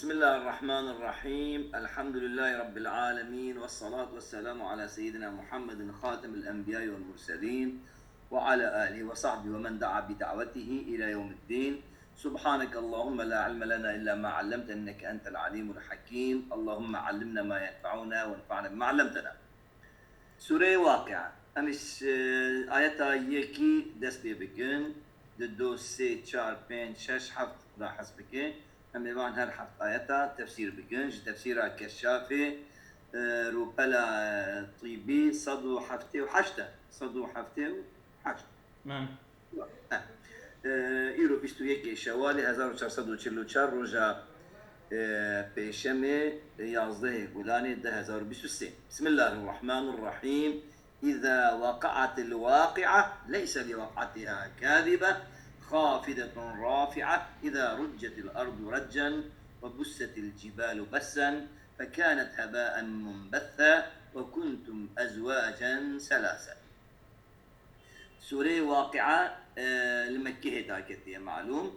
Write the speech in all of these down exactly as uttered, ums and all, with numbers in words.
بسم الله الرحمن الرحيم. الحمد لله رب العالمين، والصلاة والسلام على سيدنا محمد خاتم الأنبياء والمرسلين، وعلى آله وصحبه ومن دعا بدعوته إلى يوم الدين. سبحانك اللهم لا علم لنا إلا ما علمتنا إنك أنت العليم الحكيم. اللهم علمنا ما ينفعنا وانفعنا بما علمتنا. Sûreyê Waqi'a. Em ji, e, ayeta yekî dest pê bikin. Di du, sê, çar, pênc, şeş, heft re hes bikin. Em ê van her heft ayeta tefsîr bikin. Ji tefsîra Keşşafê, e, rûpela, e, tîbî sed û heftê û heşt e. Sed û heftê û heşt. Mem. Heh. E, îro bîst û yekê Şewalê hezar û çar sed û çil û çar, roja, e, Pêşemê, yazdehê Gulanê du hezar û bîst û sê. بسم الله الرحمن الرحيم. إذا وقعت الواقعة، ليس لوقعتها كاذبة، خافضة رافعة، إذا رجت الأرض رجا، وبست الجبال بسا، فكانت هباء منبثا، وكنتم أزواجا ثلاثا. Sûreyê Waqi'a, e, li Mekkehê daketiye, malûm.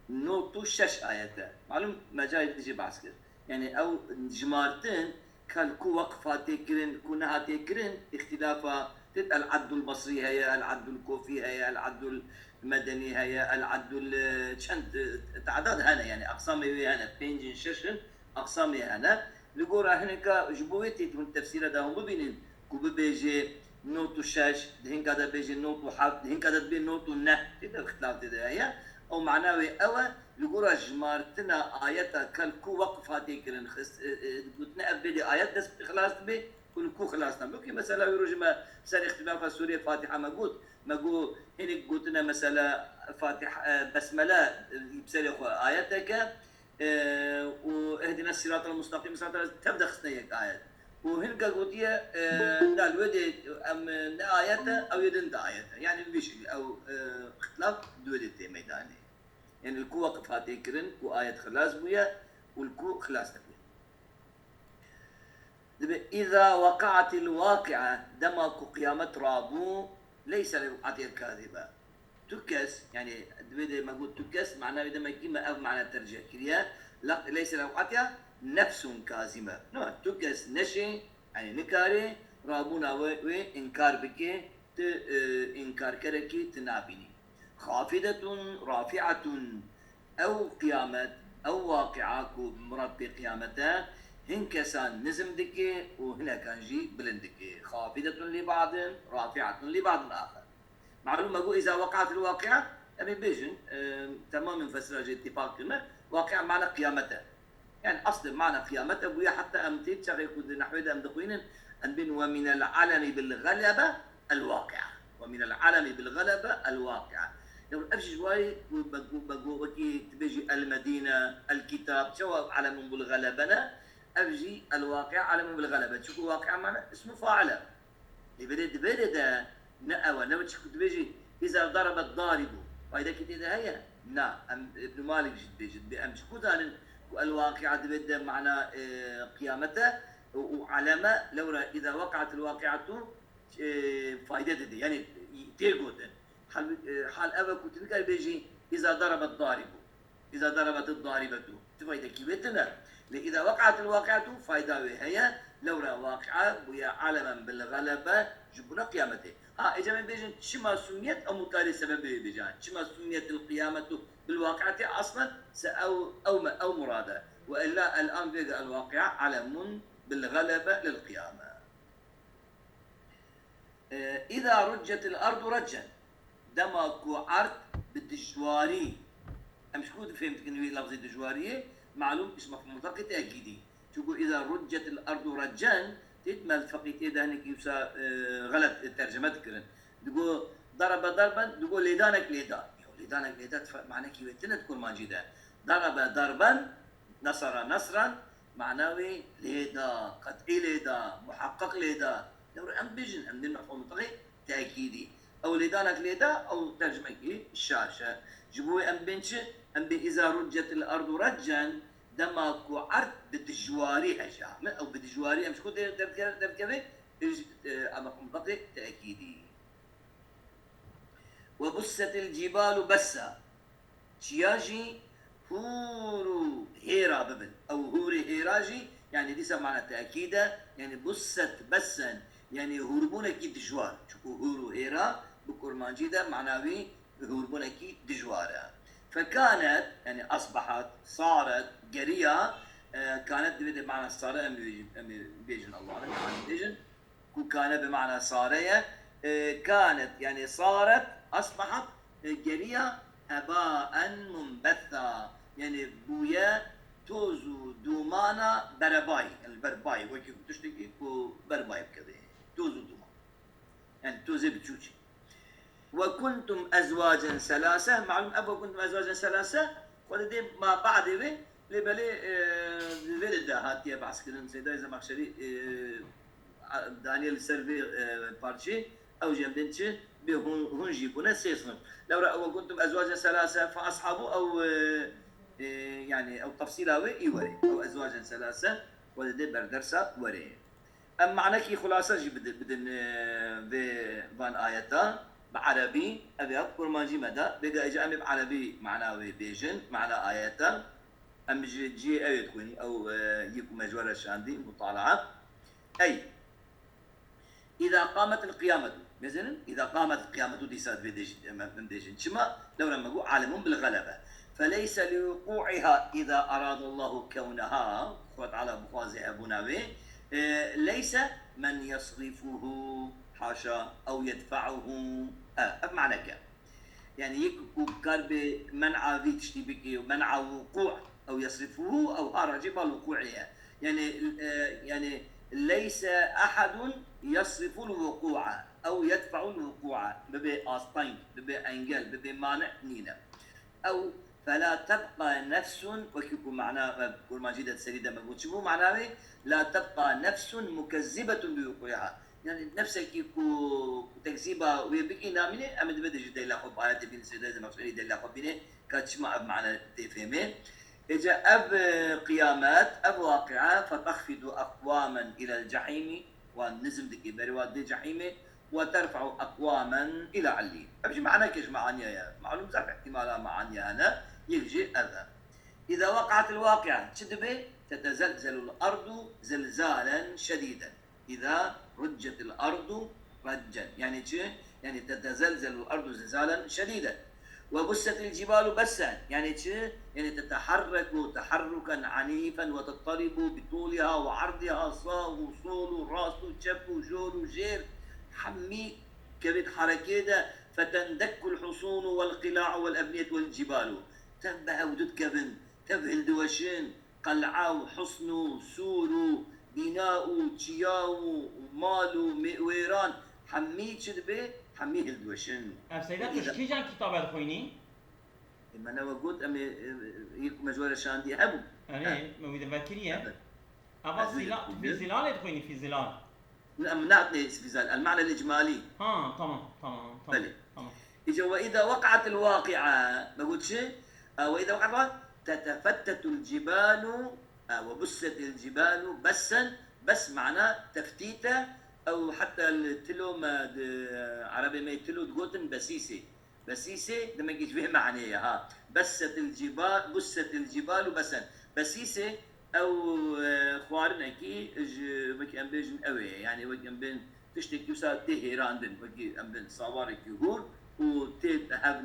Nod û şeş ayet e. Malûm, me carê din jî behs kir. Yani ew jimartin, ka li ku weqf hatiye kirin, ku nehatiye kirin, îxtîlafa tê, El Eddul Basrî heye, El Eddul Kufî heye, El Eddul Medenî heye, El Eddul, e, çend, e, te'dad hene, yani aqsamê wê hene, pênc in, şeş in, aqsamê hene. Li gora hineka ji bo wê tê hûn tefsîra de hûn bibînin ku bibêje nod û şeş, di hinka de bêje nod û heft, di hinka de dibê nod û neh, tê de ixtilaf tê de heye. Ew mana wê ew e, li gora jimartina ayeta ka li ku weqf hatiye kirin, xist, e, e, gotine ev bêdê ayet dest xilas dibe, ku li ku xilas dibe. Wekî mesela wî rojê me ser îxtilafa Sûreyê Fatiha me got, me got hinek gotine mesela Fatiha, e, Besmele, e, bi serê xwe ayetek e, e, û اهدنا الصراط المستقيم, sirata tev de xistine yek ayet. Û hinka gotiye, e, na li wê de em ne ayet e, ew yê din de ayet e. Yani bi vî şekilî ew, e, îxtilaf di wê de tê meydanê. Yani li ku weqf hatiye kirin, ku ayet xilas bûye û li ku xilas nebûye. Dibe, إذا وقعت الواقعة, dema ku qiyamet rabû, ليس لوقعتها كاذبة. Tu kes, yani, divê de me got tu kes, mana wê demekî me ev mana tercih kiriye. La-, ليس لوقعتها نفس كاذبة. No, tu kes neşê, yani nikare rabûna wê, wê înkar bike, tu, e, înkarkerekî tu nabînî. خافضة رافعة. Ew qiyamet, ew waqi'a ku murad pê qiyamet e, hin kesan nizm dike û hinekan jî bilind dike. خافضة لبعض، رافعة لبعض آخر. Malûm e ku إذا وقعت الواقعة, em ê bêjin, e, temamên fesira jê îtîfaq kirine, waqi'a mana qiyamet e. Yani aslê mana qiyamet e bûye, heta em tê çaxê ku di nehwê de em dixwînin, em bên ومن العلم بالغلبة الواقعة. ومن العلم بالغلبة الواقعة. Ya ev jî ji wayê ku me got, me got wekî dibêjî المدينة، الكتاب, çawa علم بالغلبة ne? Ev jî الواقعة علم بالغلبة. Çunku waqi'a mana ismu fail e. Lê belê di vê de ne ew e, ne wekî ku dibêjî إذا ضرب الضارب. Faydekî tê de heye? Na, em Ibn Malik jî dibêjin. Dibê em ji ku zanin ku الواقعة di vê de mana, e, qiyamet e û, û علم e, lewra إذا وقعت الواقعة, e, fayde dide. Yani tê gotin. Hal, e, hal ev e ku tu nikarî bêjî إذا ضرب الضارب. إذا ضربت الضاربة. Ti faydekî wê tune. Lê إذا وقعت الواقعة fayda wê heye. Lewra waqi'a bûye علما بالغلبة ji bona qiyametê. Ha, êca em bêjin çima sumiyet, ew mutarê sebebê wê bêje. Çima سميت القيامة بالواقعة, aslen se ew, ew me, ew murad e. وإلا الآن vêga الواقعة علم بالغلبة للقيامة. E, إذا رجت الأرض رجا. Dema ku erd bi dijwarî, em ji ku fêm dikin wî lafzê dijwariyê, malûm, ism mef'ûl mutlaqê tekîdî. Çunku إذا رجت الأرض رجا, tê di me feqî tê de hinekî wisa, e, xelet, e, tercime dikirin. Digo ضرب ضربا, digo lêdanek lêda. Ya lêdanek lêda, ti fe-, manekî wê tune di kurmancî de. ضرب ضربا, نصر نصرا, mana wê lêda, qet'î lêda, muheqqiq lêda. Lewra em bêjin, em dê mef'ûl mutlaqê tekîdî. Ew lêdanek lêda, ew tercimekî şaş e. Ji bo wê em bên çi? Em bên إذا رجت الأرض رجا, dema ku erd bi dijwarî heja. Me ew bi dijwarî em ji ku der-, derke-, derkeve, e, em mef'ûl mutlaqê tekîdî. وبست الجبال بسا. Çiya jî hûr û hêra bibin. Ew hûrê hêra jî, yanî dîsa mana tekîd e, yanî busset besen, yanî hûrbûnekî dijwar. Çunku hûr û hêra bi kurmancî de mana wî hûrbûnekî dijwar e. Fekanet, yanî asbahat, saret, geriya, e, kanet divê de mana sare em ê, em ê bêjin, Allah'ın, em ê bêjin. Ku kane bi mana sare ye. E, kanet, yani saret, asbahat, e, geriya hebaen munbetha. Yani bûye toz û dumana berebayî. Yani berbayî, wekî ku tiştekî ku berbayî bikeve. Toz û duman. Yani tozê biçûçî. Ve kuntum ezvacen selase. Malum ev ve kuntum ezvacen selase. Xwe didê ma badê wê. Lê belê, e, vê de hatiye behs kirin. Seydayê Zemaxşerî, e, a-, daniye li ser vê, e, parçê, ew jî em bên çi? Bê hûn, hûn jî bûne sê sinif. Lewra ew kuntum ezwacen selase fe ashabu ew, e, e, yani ew tefsîla wê î were. Ew ezwacen selase, we dê ber dersa were. Em manekî xulasa jî bidi-, bidin, e, vê van ayeta, bi erebî, ev ya kurmancî me da. Bêga êca em ê bi erebî mana wê bêjin, mana ayeta. Em ji cihê ew ê dixwînin, ew, e, yek û mecwara şandî, mutalaa. Ey. Îza qametil qiyametu. Mezenin, îza qametil qiyametu dîsa divê dêjin, em, em bêjin. Çima? Lewra me got, alimun bil galebe. Feleyse li wuqu'iha îza aradallahu kewneha. Xweda Teala bixwaze hebûna wê. E, leyse men yasrifuhu, haşa, ew yedfa'uhu. E, ev maneke. Yani yek ku kar bi men'a vî tiştî bikî û men'a wuqû' ew yasrifuhu ew ha racî bal wuqû'ê ye. Yani, e, yani leyse ahadun yasriful wuqû'a ew yedfa'ul wuqû'a. Bibe asteng, bibe engel, bibe mani' nîne. Ew fela tebqa nefsun, wekî ku mana me kurmancî de serî de me got çi bû mana wê, la tebqa nefsun mukezzibetun bi wuqû'iha. Yani nefsekî ku, ku tekzîba wê bikî namîne, em ê divê de jî delîla xwe bi ayetê bîne, Seydayê Zemaxşerî delîla xwe bîne, ka çima ev mane tê fêmê. Êca ev, e, qiyamet, ev waqi'a, fetexfidu eqwamen ilel cehîmî, wan nizm dikî berê wan dê cehîmê, ve terfe'u eqwamen ila illîn. Ev jî maneke ji meaniya ye. Malum zaf ihtimala meaniya hene, yek jî ev e. Îza weqa'atil waqi'a, çi dibe? Tetezelzelul ardu zilzalen şedîden. Îza ruccetil ardu raccen. Yani çi? Yani tetezelzelul ardu zilzalen şedîden. Ve bussetil cibalu bessen. Yani çi? Yani teteharreku teharruken anifen ve tettaribu bi tuliha ve ardiha sağ û sol û rast û çep û jor û jêr. Hemî kevêt harekê de fetendekkul husunu vel qila'u vel ebniyetu vel cibalu. Tev bi hevdu dikevin, tev hildiweşin. Qel'a û hisn û sûr û bîna û çiya û mal û mê-, wêran, hemî çi dibe? Hemî hildiweşin. Ev Seyda, tu ji kîjan kitaba dixwînî? E, me newe got, em ê, e, yek me ji we re şandî hebû. Erê, me wî de vekiriye. Evet. Eva Zîla-, vî Zîlalê dixwînî, fî Zîlal. Em nehatine îstîfzal. El ma'nel icmalî. Ha, tamam, tamam, tamam. Belê. Tamam. Îca ve îza weqa'atil waqi'a. Me got çi? E, ve îza weqa'atil, tetefettetul cibalu, e, ve bussetil cibalu bessen. Bes mana teftît e. Ew heta li tilo me di, erebê me tilo digotin besîsê. Besîsê, demek ji vê manê ye, ha. Bessetil ciba-, bussetil cibalu besen. Besîsê, ew, e, xwarinekî ji, wekî em bêjin, ew ê ye. Yani wekî em bên tiştekî wisa tê hêrandin. Wekî em bên sawarekî hûr û tê hev,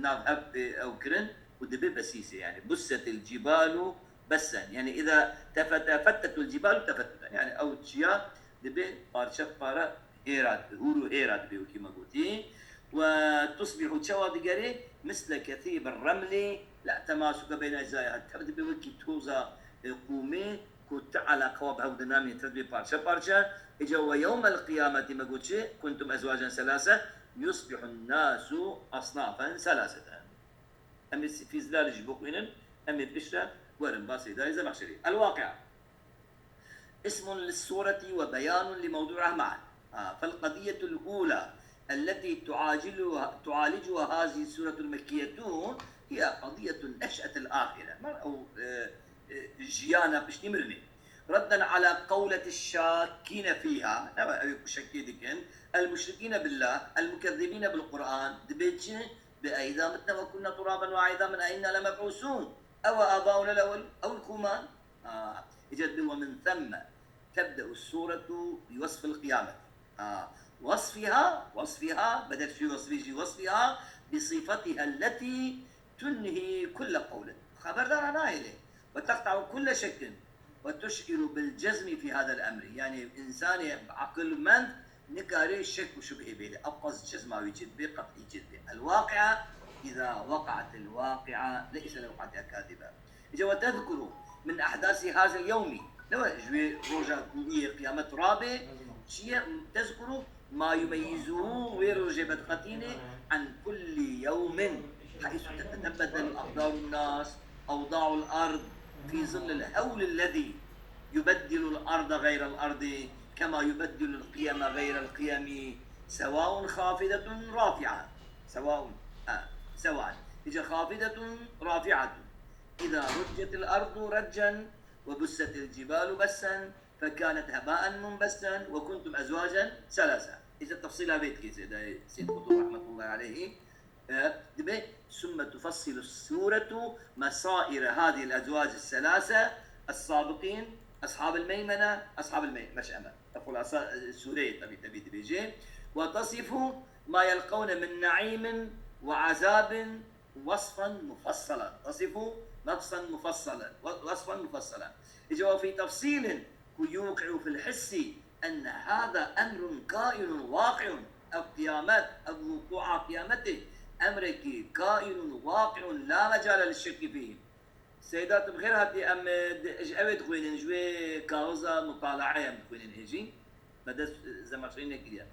nav hev tê ew kirin û dibe besîsê. Yani bussetil cibalu besen. Yani îza tefete-, fettetul cibalu tefettuten. Yani ew çiya dibe parçe para hêra, hûr û hêra dibe, wekî me gotî. Ve tusbihu, çawa digerê, misle kethîbir remlî, la temasuke beyne eczaiha, tev dibe wekî toza, e, qûmê, ku ti eleqa bi hev de namîne, tev dibe parçe parçe. Îca ve yewmel qiyameti, me got çi, kuntum ezwacen selase, yusbihun nasu asnafen selaseten. Em ê fî Zîlalê jî bixwînin, em ê piştre werin ba Seydayê Zemaxşerî. El-Waqi'a. اسم للسورة وبيان لموضوعها معا. آه، فالقضية الأولى التي تعاجلها، تعالجها هذه السورة المكية هي قضية النشأة الآخرة. Mar ew, e, e, jiyana piştî mirinê. ردا على قولة الشاكين فيها. Ne ew ê ku şekê dikin. المشركين بالله، المكذبين بالقرآن. Dibê çi? بأإذا متنا وكنا ترابا وعظاما أإنا لمبعوثون. أو آباؤنا الأول، أو الكومان. آه. إجت ب-، ومن ثم تبدأ السورة بوصف القيامة. آه. وصفها، وصفها، بدل شو وصفي جي وصفها، بصفتها التي تنهي كل قول. خبردار أنا إليه. وتقطع كل شك وتشعر بالجزم في هذا الأمر. يعني إنسان بعقل مند نكاري شك وشبهة بيلي. أبقص جزمة ويجد بي، قطعي جد بي. الواقعة إذا وقعت الواقعة ليس لوقعتها كاذبة. إجا وتذكر من أحداث هذا اليوم. لو جوي روجا كوية قيامة رابع. شيء تذكر ما يميزه وي روجا بدقتينه عن كل يوم، حيث تتبدل أقدار الناس، أوضاع الأرض، في ظل الهول الذي يبدل الأرض غير الأرض، كما يبدل القيم غير القيم، سواء خافضة رافعة، سواء، آه، سواء. إجا خافضة رافعة. إذا رجت الأرض رجا، وبست الجبال بسا، فكانت هباء منبثا، وكنتم أزواجا ثلاثة. إجا التفصيل هذا كي سيدي سيد قطب رحمة الله عليه. آه، دبي، ثم تفصل السورة مصائر هذه الأزواج الثلاثة السابقين، أصحاب الميمنة، أصحاب المي-، مشأمة. الخلاصة، آه، السورة تبي، تبي، تبي جي. وتصف ما يلقون من نعيم وعذاب وصفا مفصلا. تصف نفسا مفصلا، و-، وصفا مفصلا. إجا وفي تفصيل يوقع في الحس أن هذا أمر كائن واقع. Ev qiyamet, ev wuqûa qiyametê, emrekî kaînun waqîun la mecale lişşekî fîhî. Seyda, tu bi xêr hatî, em, e, di-, ji ew ê dixwînin, ji wê kaxiza mutalaê em dixwînin hêjî. Me dest, e, Zemaxşerî nekiriye.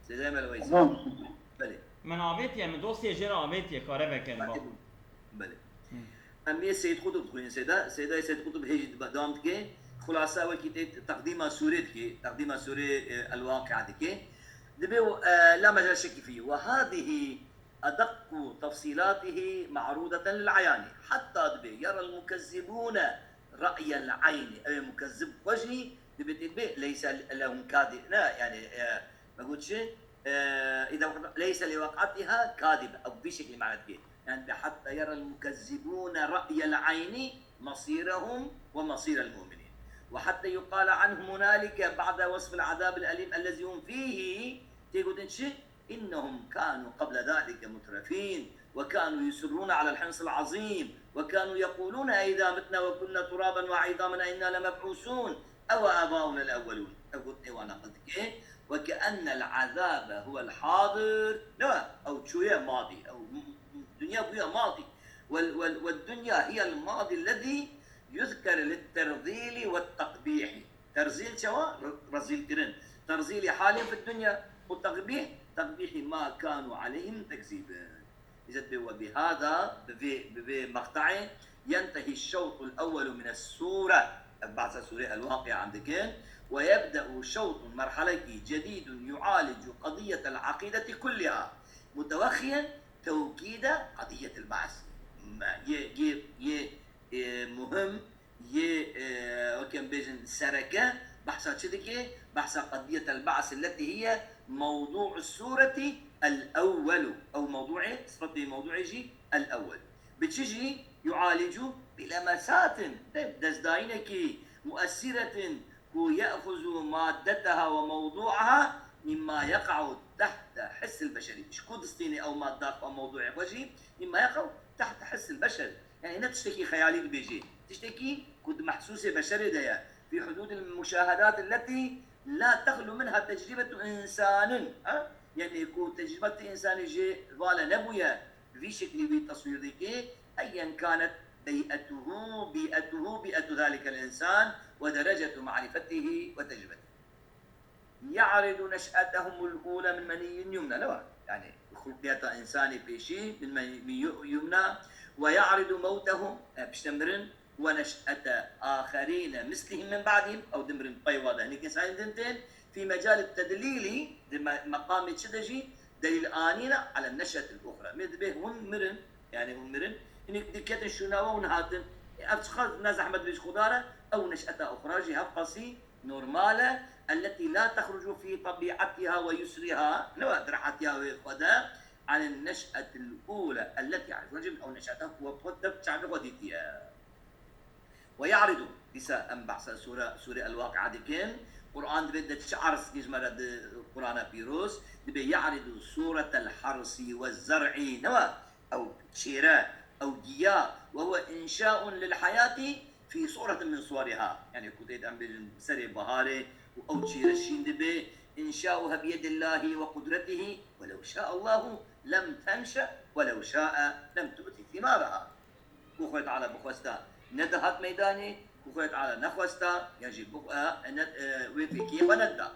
Seyda Emel Weysî. Tamam. Belê. Min avêtiye, min dosyê jê re avêtiye, kare vekerim, bak. Belê. Em yê Seyyid Qutb dixwînin, Seyda. Seydayê Seyyid Qutb hêjî dibe-, dewam dike. Xulasa wekî tê teqdîma sûrê dike, teqdîma sûrê, e, El-Waqi'a dike. Dibê, e, la mecale şekî fî. Ve hadihi edeqqu tefsilatihi ma'rudeten lil ayani. Hatta dibê yera el-mukezzibûne ra'yel ayni. Ew ê mukezzib xwe jî dibê tê dibê leyse lehum kadi-, ne, yani, e, me got çi? E, îda waqt-, leyse li waq'atiha kadibe. Ew bi şeklî mana dike. Yani, hatta yera el-mukezzibûne ra'yel ayni masîrehum ve masîrel mu'minîn. Ve hatta yuqale anhum hunalike ba'de wasfil azâbil elîm ellezî hum fîhî. Tê gotin çi? إنهم كانوا قبل ذلك مترفين، وكانوا يصرون على الحنص العظيم، وكانوا يقولون أإذا متنا وكنا ترابا وعظاما أإنا لمبعوثون أو آباؤنا الأولون. Ev gotinê wan neqil dike. وكأن العذاب هو الحاضر. Ne, ew çûye madî. Ew m-, m-, dinya bûye madî. وال-، وال-، والدنيا هي الماضي الذي يذكر للترذيل والتقبيح. Terzîl çawa? Re-, rezîlkirin. Terzîlî halin fi dunya û teqbîh, teqbîhî ma kanu aleyhî min tekzîbin. Îzet bê we bihada, bi vê, bi vê meqte'ê, yentehi şewtul ewwelu mine sûre, ev behsa sûrê El-Waqi'a em dikin, ve yebde'u şewtun, merhalekî cedîdun yu'alicu qediyetel aqîdeti kulliha, mutewexxiyen tewkîde qediyetil ba's. Me-, yê, yê, yê, e, muhim, yê, e, weke em bêjin sereke, behsa çi dike? Behsa qediyetel ba's elletî hiye mewdû'u sûretî el-ewwelu. Ew mewdû'ê, sifetê mewdû'ê jî el-ewwel. Bi çi jî? Yu'alicu bi lemesatin, de-, destdayînekî muessiretin ku ye'xuzu maddeteha ve mewdû'aha mimma yeqa'u tehte hissil beşerî. Ji ku distînê ew madda xwe, mewdû'ê xwe jî, mimma yeqa'u tehte hissil beşer. Yani ne tiştekî xeyalî dibêjê, tiştekî ku di mehsûsê beşerê de ye. Fî hudûdil muşahedat elletî la texlu minha tecrîbetu însanin. Ha? Yani ku tecrîbetê însanî jê vala nebûye, vî şeklî wî teswîr dike, eyyen kanet bey'etuhu, bî'etuhu, bî'etu zalikel însan ve derecetu ma'rifetihi ve tecrübetihi. Ya'ridu neş'etehumul ula min meniyyin yumna. Ne var? Yani, xulqiyeta insanê pêşî, min meniyyin yu-, yumna, ve ya'ridu mewtehu, e, pişte mirin, ve neş'ete aherîne mislihim min ba'dihim, ew dimirin pey wa de hinek insanên din tên, fî mecalit tedlîlî, di me-, meqamê çi de jî, delîl anîne, alen neş'etil uxra. Mê dibê hûn mirin, yani hûn mirin, hinek diketin şûna we hûn hatin. E, ev çiqas ne zehmet bê ji Xuda re, ew neş'eta uxra jî hevqasî normal e, elletî la tehrucu fî tebî'etiha ve yusriha, ne wa di rehatiya wê xwe de, عن النشأة الأولى التي يعرفون جميعا، أو نشأته، ku we bi xwe dev çavê xwe dîtiye. ويعرض، dîsa em behsa sure, sure El-Waqi'a dikin. Quran divê de çi ers dikî ji me re di Qurana Pîroz? Dibê يعرض صورة الحرث والزرع، ne we? Ew çêre, ew giya, وهو إنشاء للحياة في صورة من صورها. Yani ku tê em bêjin serê baharê û ew çêre şîn dibe، إنشاؤها بيد الله وقدرته، ولو شاء الله لم تنشأ، ولو شاء لم تؤت ثمارها. Ku Xwedê Teala bixwesta nedihat meydanê, ku Xwedê Teala nexwesta, yan jî bix-, e, ne, e, wê fêkiyê xwe nedida.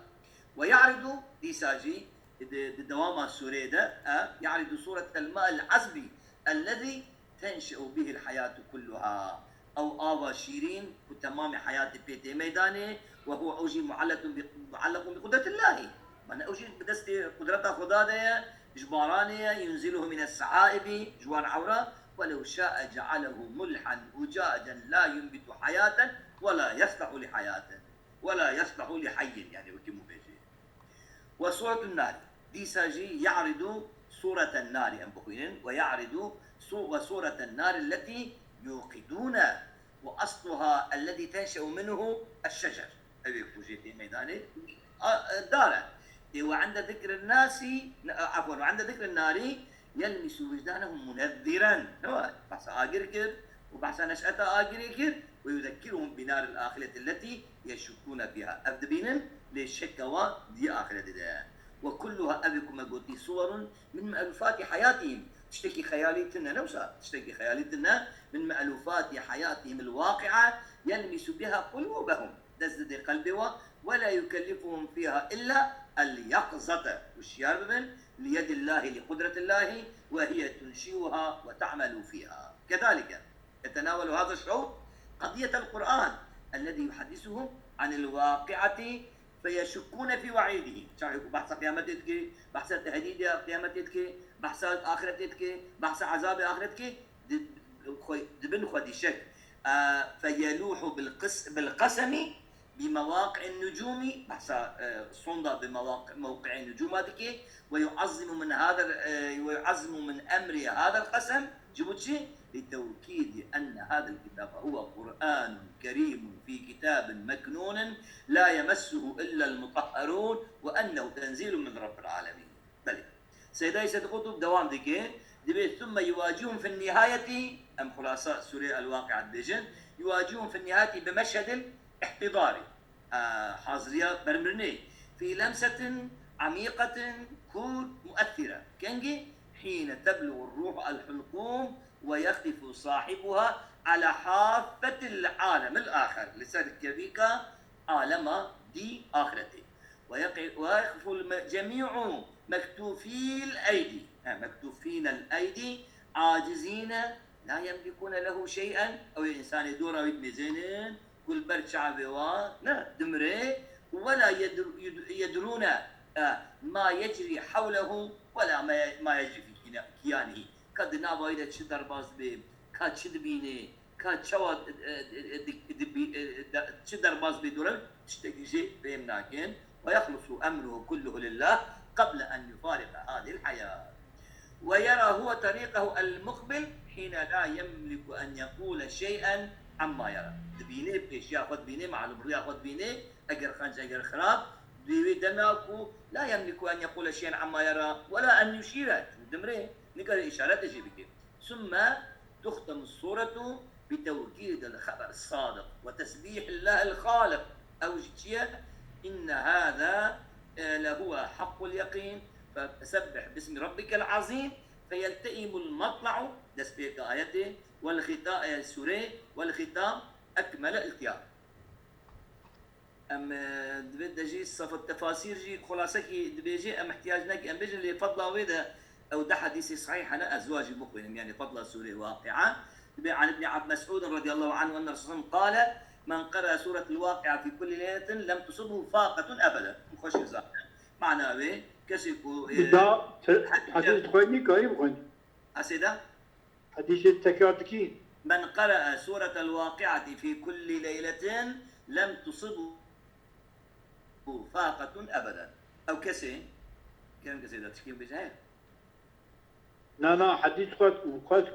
ويعرض، dîsa jî di, di dewama sûreyê de, e, يعرض صورة الماء العذب الذي تنشأ به الحياة كلها. Ew ava şîrîn ku temamê heyatê pê tê meydanê, وهو، ew jî معلق ب-، معلق بقدرة الله. Mane ew jî bi destê qudreta Xweda de ye, ji baranê ye, ينزله من السحائب، ji wan ewra، ولو شاء جعله ملحا أجاجا لا ينبت حياة ولا يصلح لحياة ولا يصلح لحي، yani wekî min bêjê. وصورة النار، dîsa jî يعرض صورة النار، em bixwînin، ويعرض صو-، وصورة النار التي يوقدون، وأصلها الذي تنشأ منه الشجر. Ew ê ku jê tê meydanê, a, e, dar e. Ê, وعند ذكر الناس، عفوا، وعند ذكر النار يلمس وجدانهم منذرا. Ne we? Behsa agir kir û behsa neş'eta agirê kir. ويذكرهم بنار الآخرة التي يشكون فيها. Ev dibînin, lê şeka wan di axretê de ye. وكلها، ev ê ku me gotî، صور من مألوفات حياتهم. Tiştekî xeyalî tune, ne wisa? Tiştekî xeyalî tune. من مألوفات حياتهم الواقعة يلمس بها قلوبهم. Dest dide qelbê wan. ولا يكلفهم فيها إلا اليقظة. Hişyar bibin. ليد الله، لقدرة الله، وهي تنشئها وتعمل فيها. كذلك يتناول هذا الشوط قضية القرآن الذي يحدثهم عن الواقعة فيشكون في وعيده. Çaxê ku behsa qiyametê dike, behsa tehdîdê qiyametê dike, behsa axiretê dike, behsa ezabê axiret dike, di-, xwe, dibin xwedî şek. E, فيلوح بالقس-، بالقسم بمواقع النجوم، behsa, e, sonda bi mewaq-, mewqi'ê nucûma dike, ويعظم من هذا، e, ويعظم من أمر هذا القسم، ji bo çi? لتوكيد أن هذا الكتاب هو قرآن كريم في كتاب مكنون لا يمسه إلا المطهرون وأنه تنزيل من رب العالمين. Belê. Seyda Îsed Qutb dewam dike, dibê ثم يواجههم في النهاية، em xulasa sûreyê El-Waqi'a dibêjin, يواجههم في النهاية بمشهد الاحتضار، e, haziriya bermirinê، في لمسة عميقة كور مؤثرة. Kengî؟ حين تبلغ الروح الحلقوم ويقف صاحبها على حافة العالم الآخر. Li ser kevîka alema dî, axretê. ويق-، ويقف الم-، جميع مكتوفي الأيدي. Ha, مكتوفين الأيدي عاجزين لا يملكون له شيئا. Ew ê însanê dora wî dimêzênin, ku li ber çavê wan, ne, dimire. ولا يدر-، يد-، يدرون، e, ما يجري حوله ولا ما، ما يجري في كيانه. Ka di nava wî de çi derbas dibe, ka çi dibîne, ka çawa, e, e, e, di-, dibî-, e, de-, çi derbas bê dûre, tiştekî jê fêm nakin. ويخلص أمره كله لله قبل أن يفارق هذه الحياة. ويرى هو طريقه المقبل حين لا يملك أن يقول شيئا عما يرى. Dibîne, pêşiya xwe dibîne, malûm rûya xwe dibîne, eger xenc, eger xirab, di wê dema ku لا يملك أن يقول شيئا عما يرى ولا أن يشير، dimire, nikare îşaretê jê bike. ثم تختم السورة بتوكيد الخبر الصادق وتسبيح الله الخالق. Ew jî çi ye? إن هذا، e, لهو حق اليقين، فسبح باسم ربك العظيم، فيلتئم المطلع، destpêka ayetê, والختا-، e, sûrê, والختام أكمل الالتئام. Em, e, divê de jî safet tefasîr jî xulasekî dibêje, em ihtiyac nake em bêjin, lê fedla wê de ew deh hedîsê sahîh hene, ez wa jî bixwînim, yani fedla sûrê Waqi'a. Dibê عن ابن عب-، مسعود رضي الله عنه أن رسول الله قال: من قرأ سورة الواقعة في كل ليلة لم تصبه فاقة أبدا. Xweş zaten. Mana wê, kesê ku, e, Bi da, te-, hedîs dixwînî, karî bixwînî. Esê de? Hedîsê tekrar dikî. من قرأ سورة الواقعة في كل ليلة لم تصبه فاقة أبدا. Ew kesê, kerem kesê de tişkî bêje heye. Na, na, hedîs xwest, xwest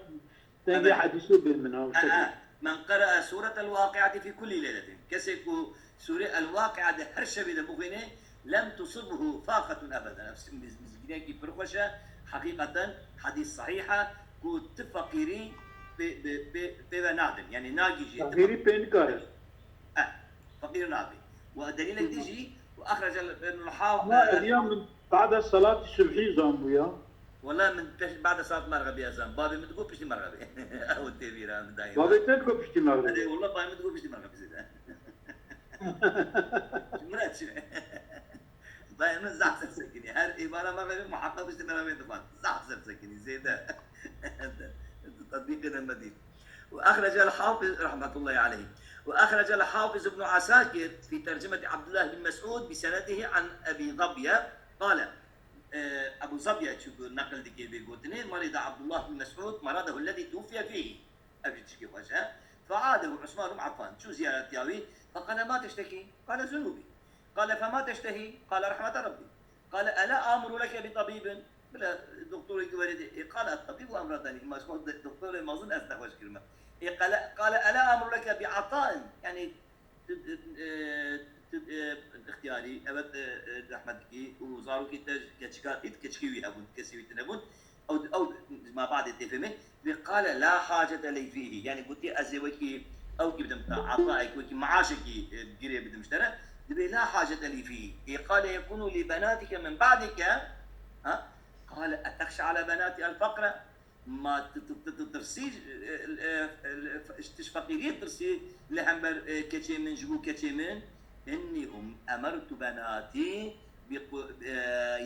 dengê hedîsê bê min, ha, ha, ha. Men qere'e suretel waqi'ati fî kullî leyletin. Kesê ku sûrê El-Waqi'a di her şevê de bixwîne, lem tusibhu faqetun ebeden. Ev mizgînekî pir xweş e. Heqîqeten hedîs sehîh e ku ti feqîrî pê, pê, pê, pê ve nadin. Yanî nagihîje. Feqîrî pê nikare. Eh, feqîr nabê. Û delîlek dî jî, û exrecel Ibnul Haw. Ma ev ya min ba'de salatî subhî zanbû ya. Wela min peş, ba'de salat merxebî ez zanbû. Bavê min digot piştî merxebî. Ew tê bîra min daîma. Bavê te digot piştî merxebî. Erê, wela bavê min digot piştî merxebî zêde. Ji min re çi? Dayê min zaf ser sekinî. Her êvara me ve muheqeq işte beraber dixwat. Zaf ser sekinî. Zêde. Tatbîqê de me dît. وأخرج الحافظ رحمة الله عليه وأخرج الحافظ ابن عساكر في ترجمة عبد الله بن مسعود بسنده عن أبي ظبية قال، e, Ebu Zabiya çû ku neqil dike vê gotinê, مرض عبد الله بن مسعود مرضه الذي توفي فيه. Ev jî tişkî xweş e. فعاده عثمان بن عفان. Çû ziyaretiya wî. فقال ما تشتكي؟ قال ذنوبي. قال فما تشتهي؟ قال رحمة ربي. قال ألا آمر لك بطبيب؟ Bila doktorê ki were de. E, قال الطبيب أمرضني. Ma ji xwe doktorê mezin ez te xweş kirime. E, قال، قال ألا آمر لك بعطاء؟ Yani tu, e, tu, e, ixtiyarî, evet, e, e, zehmet dikî û zarokê te ji keçika, ît keçikê wî hebûn, kesê wî tune bûn. Ew, ew, ma badê tê fêmê, dibê قال لا حاجة لي فيه. Yani gotî ez ê wekî ew kî bidim te, ataek, wekî maaşekî, e, girê bidim ji te re. Dibê لا حاجة لي فيه. E, قال يكون لبناتك من بعدك. Ha? قال أتخشى على بناتي الفقر؟ Ma tu, tu, tu, tu tirsî, e, e, e, tu ji feqîriyê tirsî li hember, e, keçê min, ji bo keçê min? إني أمرت بناتي بق-، e,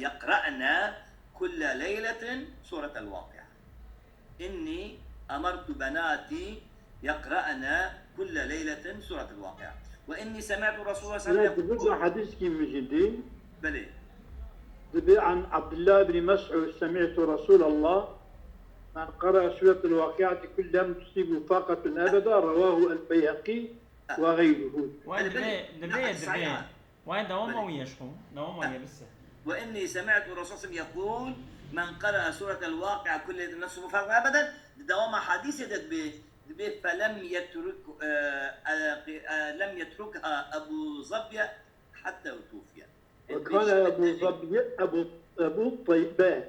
يقرأن كل ليلة سورة الواقعة. إني أمرت بناتي يقرأن كل ليلة سورة الواقعة. وإني سمعت رسول الله صلى الله عليه وسلم يقول. Bi hedîskî min jî dî. Belê. Dibê an Abdullah ibn Mes'ud, سمعت رسول الله من قرأ سورة الواقعة كل لم تصيبه فاقة أبدا، رواه البيهقي وغيره. Wê Belê, dibê, belê. Dibê, Na'am, dibê. Sahih. Wê dewama Belê. Wî ye ji xwe. Dewama wî ye bise. وإني سمعت الرسول صلى الله عليه وسلم يقول من قرأ سورة الواقعة كل ليلة لم تصبه فاقة أبدا. Di dewama hadîsê de dibê, dibê فلم يترك، e, e, e, لم يتركها أبو ظبية حتى توفي. وكان أبو ظبية أبو، أبو طيبة.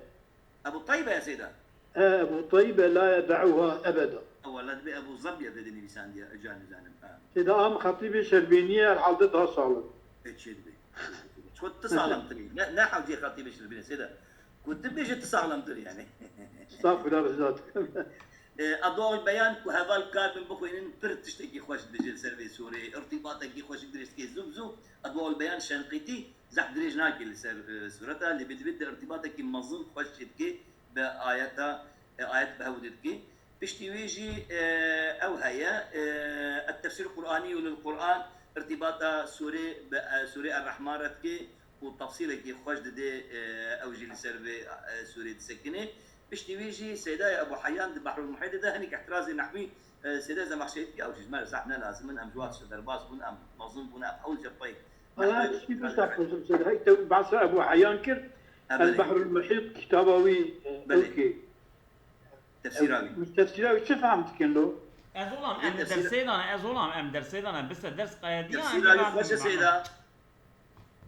Ebu Teybe ya Seyda. E, Ebu Teybe لا يدعها أبدا. Ew wela dibê Ebu Zabiya vê de nivîsandiye, ca nizanim. Ha. Seyda am xetîbê Şerbênî ye, herhalde daha sağlam. E, çi dibê? Ku tu sağlamtir î. Ne, ne hewcê xetîbê Şerbênî, Seyda. Ku tu bêje tu sağlamtir yani. Estağfurullah, rıza dikim. E, Adwaul Beyan ku heval kar bin bixwînin, pir tiştekî xweş dibêje li ser vê sûreyê. Îrtîbatekî xweşik dirêj dike, zû bi zû. Adwaul Beyan Şenqîtî zehf dirêj nake li ser, e, sûreta, lê bi dibê di îrtîbatekî mezin xweş çêdike bi ayeta, e, ayet bi hev dike. Piştî wî jî, e, ew heye, e, التفسير القرآني للقرآن, îrtîbata sûrê bi, e, sûrê Er-Rehman re dike û tefsîrekî xweş dide, e, ew jî li ser vê, e, sûrê disekine. Piştî wî jî Seydayê Ebu Heyyan di Behrul Muhîtê de hinek îhtirazê nehwî, e, Seydayê Zemaxşerî dike, ew jî ji me re zehf ne lazim in, em ji wan tişt derbas bûn, em mezin bûn, ev hewl jepayê. Hala tiştî bîsta xwezim ser hek te behsa Ebu Heyyan kir, El Behrul Muhît kitaba wî, e, ew kê. Tefsîra wî. Tefsîra wî çi fehm dikin lo? Ez olam, em dersê dane, ez olam, em dersê dane, bise ders qayediya. Tefsîra wî xweş e Seyda.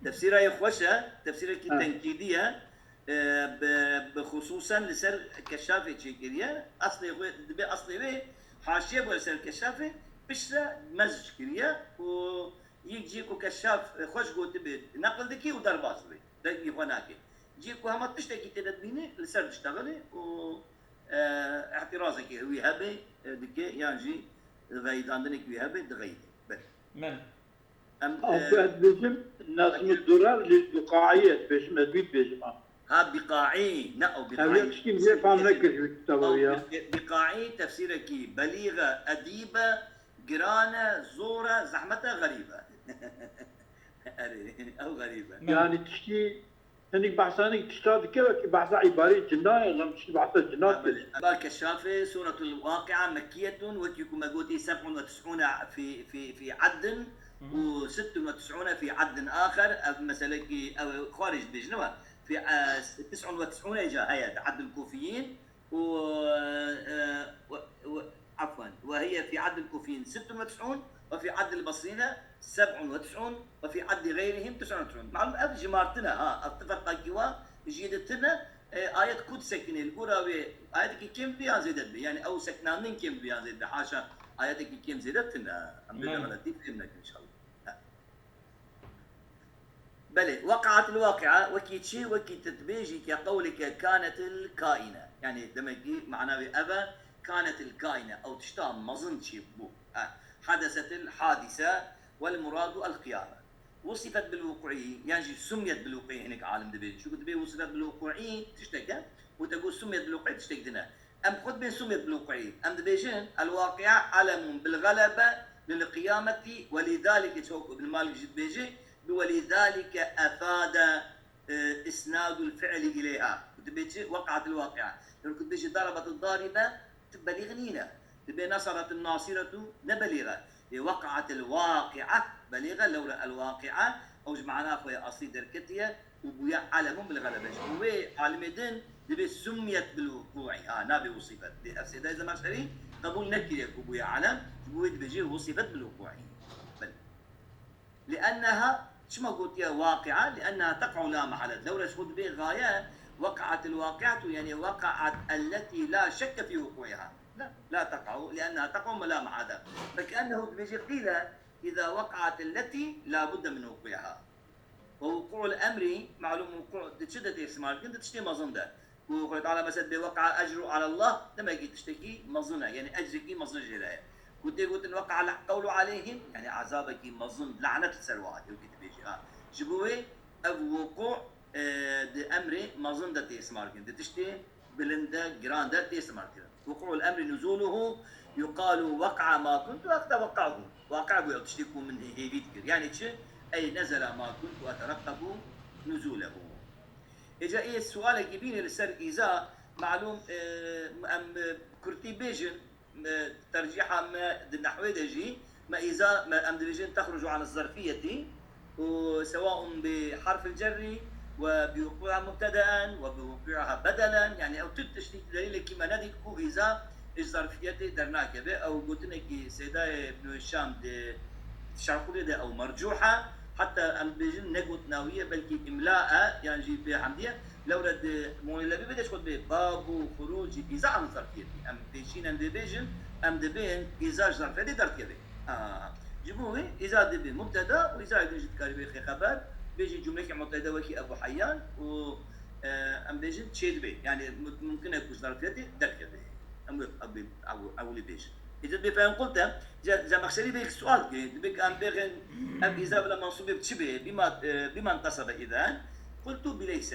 Tefsîra wî xweş e, tefsîrekî tenkîdî ye. E, bi, bi xusûsen li ser Keşafê çêkiriye. Eslê xwe, dibê eslê wê haşiye bû li ser Keşafê, piştre mezc kiriye û yek cihê ku Keşaf, e, xweş gotibe neqil dike û derbas dibe. Dengê xwe nake. Cihê ku hema tiştekî tê de dibîne, li ser diştexile û, e, îhtirazekî wî hebe, e, dike, yan jî xeyidandinekî wî hebe, dixeyide. Belê. Em, Ew e, ku ez dibêjim, Nezm û Durar li Biqaî ez dibêjim, ez wî dibêjim ha. Ha, Biqaî, ne ew Biqaî. Ev ya tiştî min fam nekir ji wî kitaba wî ya. Biqaî tefsîrekî belîg e, edîb e, giran e, zor e, zehmet e, xerîb e. Erê, ew xerîb e. Yanî tiştî, hinek behsa hinek tişta dike, wekî behsa îbarê cina ye, lan tiştî behsa cina dike. Ba Keşafê, Sûretul Waqi'a Mekkiyetun, wekî ku me gotî سبع وتسعون في، في، في عد û ست وتسعون في عد آخر, ev meselekî, ew xwarê jî dibêjin, ew e. في، e، تسع وتسعون îca heye, di Addil Kufiyîn, و، آه، و، و، عفوا، وهي في عد الكوفيين ست وتسعون، وفي عد البصريين سبع وتسعون، وفي عد غيرهم تسع وتسعون. Malum ev jimartine ha, ev tiferqa kî wa jî di tine, e, ayet ku disekine, li gora wê ayetekî kêm dibe yan zêde dibe. Yani ew seknandin kêm dibe yan zêde dibe. Haşa ayetekî kêm zêde tine. Em bê Belê. Xeletî fêm nekin inşallah. Ha. Belê, وقعت الواقعة، wekî çi? Wekî tu dibêjî ke qewlike كانت الكائنة. Yani demek ki mana wê ev e, كانت الكائنة, ew tişta mezin çêbû. Ha, حدثت الحادثة والمراد القيامة. وصفت بالوقوع, yan jî سميت بالوقوع hinek alim dibêjin. Çunku dibê وصفت بالوقوع tiştek e, û te got سميت بالوقوع tiştek din e. Em xwe dibên سميت بالوقوع. Em dibêjin الواقعة علم بالغلبة للقيامة ولذلك, çawa ku Ibn Malik jî dibêje, bi ولذلك أفاد, e, إسناد الفعل إليها. Ku dibê çi? وقعت الواقعة. Lê ku dibêje ضربت الضاربة, tu belîx nîne. Dibê نصرت الناصرة, ne belîx e. Lê وقعت الواقعة belîx e, lewra الواقعة, ew ji mana xwe ya aslî derketiye. û bûye علم بالغلبة. Ji bo wê alimê din dibê سميت بالوقوع. Ha, nabê وصفت. Lê ev Seydayê Zemaxşerî qebûl nekiriye ku bûye علم, ji bo wê dibêje وصفت بالوقوع. Belê. لأنها, çima gotiye واقعة؟ لأنها تقع لا محالة. Lewra ji xwe dibê gaye, وقعت الواقعة, yani وقعت التي لا شك في وقوعها. لا، لا تقع، لأنها تقع لا محالة. فكأنه dibêje قيل إذا وقعت التي لا بد من وقوعها. ووقوع الأمر, malum وقوع di çi de tê îstîmal kirin? Di tiştê mezin de. Ku Xwedê Teala mesela dibê وقع الأجر على الله, demek ki tiştekî mezin e, yani ecrekî mezin jê re ye. Ku tê gotin وقع القول عليهم, yani ezabekî mezin, lanet li ser wan hatiye, wekî dibêjî, ha. Ji bo wê ev وقوع, e, di emrê mezin de tê îstîmal kirin. Di tiştê bilind e, giran e, tê îstîmal kirin. وقوع الأمر نزوله يقال وقع ما كنت أتوقعه. Waqe bû ew tiştê ku min hê-, hêvî dikir. Yani çi? أي نزل ما كنت أترقب نزوله. Êca ê sualekî bîne li ser îza, malum, e, em, e, kurtî bêjin, e, tercîha me di nehwê de jî, me îza, me, em dibêjin تخرج عن الظرفية, û سواء بحرف الجر وبوقوعها مبتدأ وبوقوعها بدلا, yani ew tu tiştî delîlekî me nedît ku îza ji zarfiyetê dernakeve. Ew gotinekî Seydayê Ibn Hişam di Şerh Xulî de ew mercûh e, heta em dibêjin ne gotina wî ye, belkî îmla e, yan jî bê hemdî ye. Lewre di Muğnî Lebîbê de ji xwe dibê باب خروج الإيذاء عن الظرفية. Em pêşîn em dê bêjin, em dibên îza ji zarfiyetê derdikeve. A, ji bo wê îza dê bê mubteda û îzayê din jî dikarî bê xê xeber, bêjî cumleyekî mutehide wekî Ebu Heyyan û, e, em bêjin çêdibe. Yani mu-, mumkin e ku ji zarfiyetê derdikeve. Em wê ew bê, ew, ewilî bêjin. Îdî dibê فإن قلت, Ze-, Zemexşerî bê sual dike, dibê em bêxin ev îza bila mensûbê bi çi bê? بما, e, بما انتصب إذا؟ قلت بليس.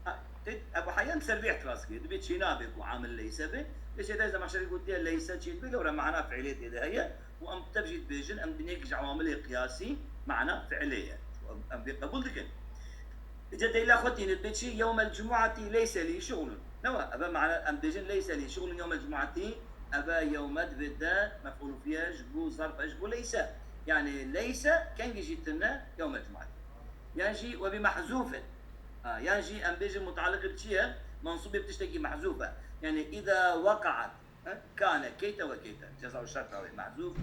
Ha, tê Ebu Heyyan ser vê îtiraz kiriye. Dibê çênabe ku amil leyse be. Lê Seydayê Zemexşerî gotiye leyse çêdibe, lewra mana fiilê tê de heye. Û em tev jî dibêjin, em di nêk ji ewamilê qiyasî mana fiilê ye. Em, em vê qebûl dikin. Îca delîla xwe tîne dibê çi? يوم الجمعة ليس لي شغل. Newa, eve mana em bêjin ليس لي شغل يوم الجمعة, eve yewme divê de mef'ûl fiye ji bo zarf e, ji bo leyse. Yani leyse kengî jî tune يوم الجمعة. Yan jî وبمحذوف. Ha, yan jî em bêjin mutaliqî bi çi ye? Mensûbê bi tiştekî mehzûf e. Yani إذا وقعت, ha, كان كيت وكيت. Ceza û şerta wê mehzûf,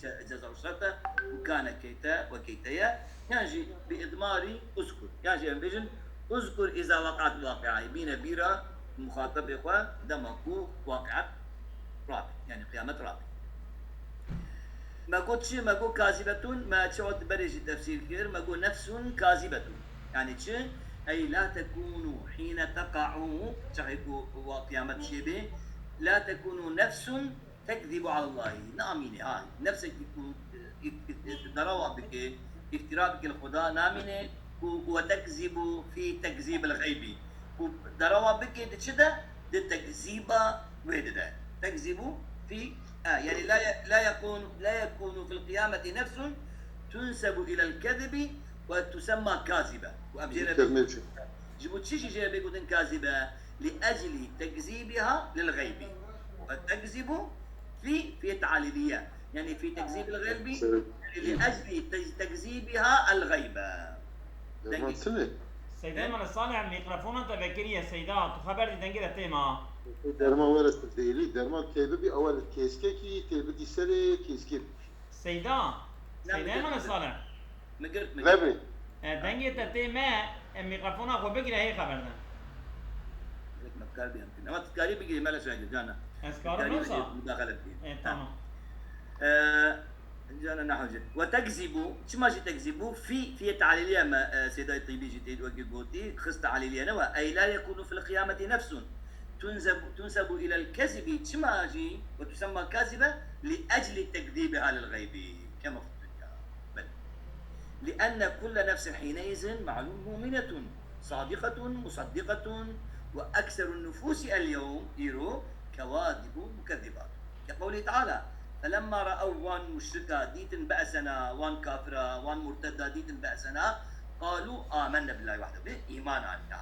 ce-, ceza û şerta û كان كيت وكيت ye. Yan jî بإضمار اذكر. Yan jî em bêjin اذكر إذا وقعت الواقعة. Bîne bîra muxatabê xwe dema ku waqiat rabe, yani qiyamet rabe. Me got çi? Me got كاذبة, me çawa berê jî tefsîr kir, me got نفس كاذبة. Yani çi? أي لا تكون حين تقع, çaxê ku wa qiyamet çêbê, لا تكون نفس تكذب على الله. Namîne, ha, nefsekî ku, e, îf-, îf-, îf-, derewa bike, îftira bike li Xweda, namîne ku وتكذب في تكذيب الغيب. Ku derewa bike di çi de? Di tekzîba wê de de. تكذب في, ha, yani لا ي-, لا يكون, لا يكون في القيامة نفس تنسب إلى الكذب وتسمى كاذبة. Ku em jê re bê-, ji bo çi jî jê re bê gotin كاذبة? لأجل تكذيبها للغيب. وتكذب في, في تعليلية. Yani في تكذيب الغيب, yani لأجل تج-, تكذيبها الغيب. Dengê Seydayê me li Salih, mîkrofona te vekiriye Seyda, tu xeber dî dengê de tê ma. Derman were tu dêrî, derman tê bibî, ew li kêskekî, tê bidî serê kêskê. Seyda. Ne, Seyda mi Mehmet girt, Salih. Mi girt, mi Vebê. girt. E, dengê te tê me, e, mikrofona xwe bigire hê xeber de. Gerek me kar biyan kin. Ama tu karî bigirî, mele şahidi, cana. Ez Karî karim bigirî, wisa. Mudaxele bikî. E, tamam. E, cana ne hocet. Ve tekzibu, çima jî tekzibu? Fi, fiyê talîliye me, e, Seydayê Tîbî jî tê wekî gotî, xist talîliye ne we. Ey la yekunu fil qiyameti nefsun. Tunzebu, tunsebu ilel kezibi, çima jî, ve tusemma kazibe, li ecli tekzibiha lil gaybi. Kema fi dunya. Bel. لأن كل نفس حينئذ معلوم مؤمنة صادقة مصدقة وأكثر النفوس اليوم إيرو كواذب مكذبات. كقوله تعالى: فلما رأوا، wan muşrika dîtin, be'sena, wan kafira, wan murtedda dîtin be'sena, قالوا آمنا بالله وحده. Bi îman anîna.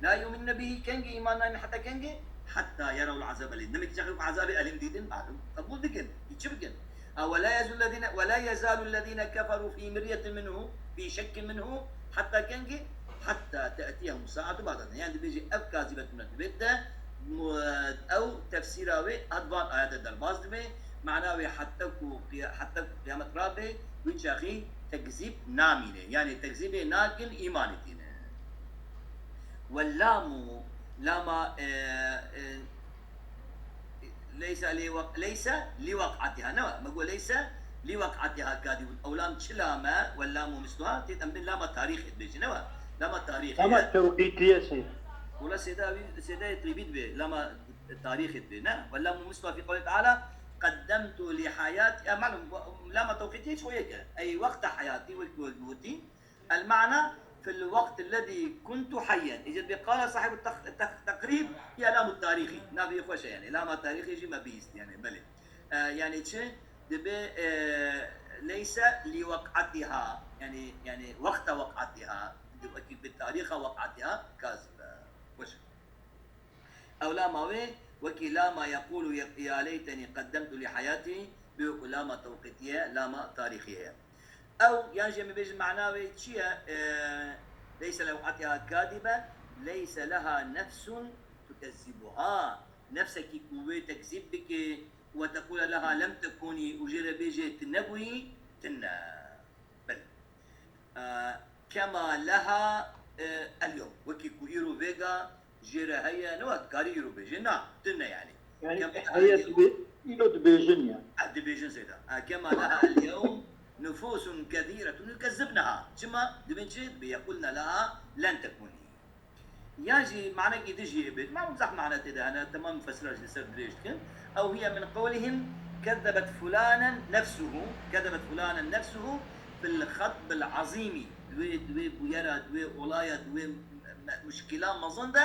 La yu'minne bihi, kengê îman anîn heta kengê? Heta yerewul azab elîm. Demek ki çaxê ku azabê elîm dîtin, malum, qebûl dikin. Çi bikin? Ha, ولا يزال الذين، ولا يزال الذين كفروا في مرية منه، في شك منه، حتى kengê? حتى تأتيهم الساعة بغتة. Yani dibêje ev kazîbetûne dibêt de, mu-, ew tefsîra wê hat van ayete derbas dibe. Mana wê heta ku qiya-, heta ku qiyamet rabe, wî çaxî tekzîb namîne. Yani tekzîbê nakin, îmanê tîne. Ve lamu, lama, e, e, leyse li wak-, leyse li wak'atiha, ne we? Me got leyse li wak'atiha kadibun. Ew lam çi lam e? Ve lamu misluha, tê em bin lama tarîxê dibêjin, ne we? Lama tarîxê Ama ye. tewqîtiye sê. Wala Sêda wî, Sêdayê Tîbî dibê, lama tarîxê dibê, ne? Ve lamu misluha fi qewlê Teala, qeddemtu li hayati, e, malum, lama tewqîtiye hiç xwe yek e. Ey wexta hayatî, wek, wek gotî, المعنى في الوقت الذي كنت حيا. Îca dibê قال صاحب التق-، التق-، التقريب هي لام التاريخي. Navê xweş e yani. Lama tarîxê jî me bihîst yani. Belê. E, yani çi? Dibê, e, leyse li wak'atiha. Yani, yani wexta wak'atiha. Wekî bi tarîxa wak'atiha kazibe. Xweş. Ew lama wê wekî lama yekulu ya leyteni qeddemtu li hayati, bi wekî lama tewqîtiye, lama tarîxiye ye. Ew, yan jî em bêjin mana wê çi ye? E, leyse li wak'atiha kadibe, leyse leha nefsun tukezzibuha. Nefsekî ku wê tekzîb bike, we tekule leha lem tekunî û jê re bêje tu nebûyî, tune. Belê. E, kema leha, e, el yewm. Wekî ku îro vêga jê re heye, ne wek karî îro bêje. Na, tune yani. Yani Kema leha heye el yewm. dibe, îro dibêjin yani. Ha, dibêjin Seyda. Ha, kema leha el yewm nufusun kethiretun yukezzibneha. Çima? Dibin çi? Bi yekulne leha len tekunî. Yan jî manekî din jî hebe. Malum zaf mane tê de hene, temam mufessira jî li ser dirêj dikin. Ew hiye min qewlihim kezzebet fulanen nefsuhu, kezzebet fulanen nefsuhu fil xetbil azîmî. Di wê, di wê bûyera, di wê olaya, di wê me-, muşkila mezin de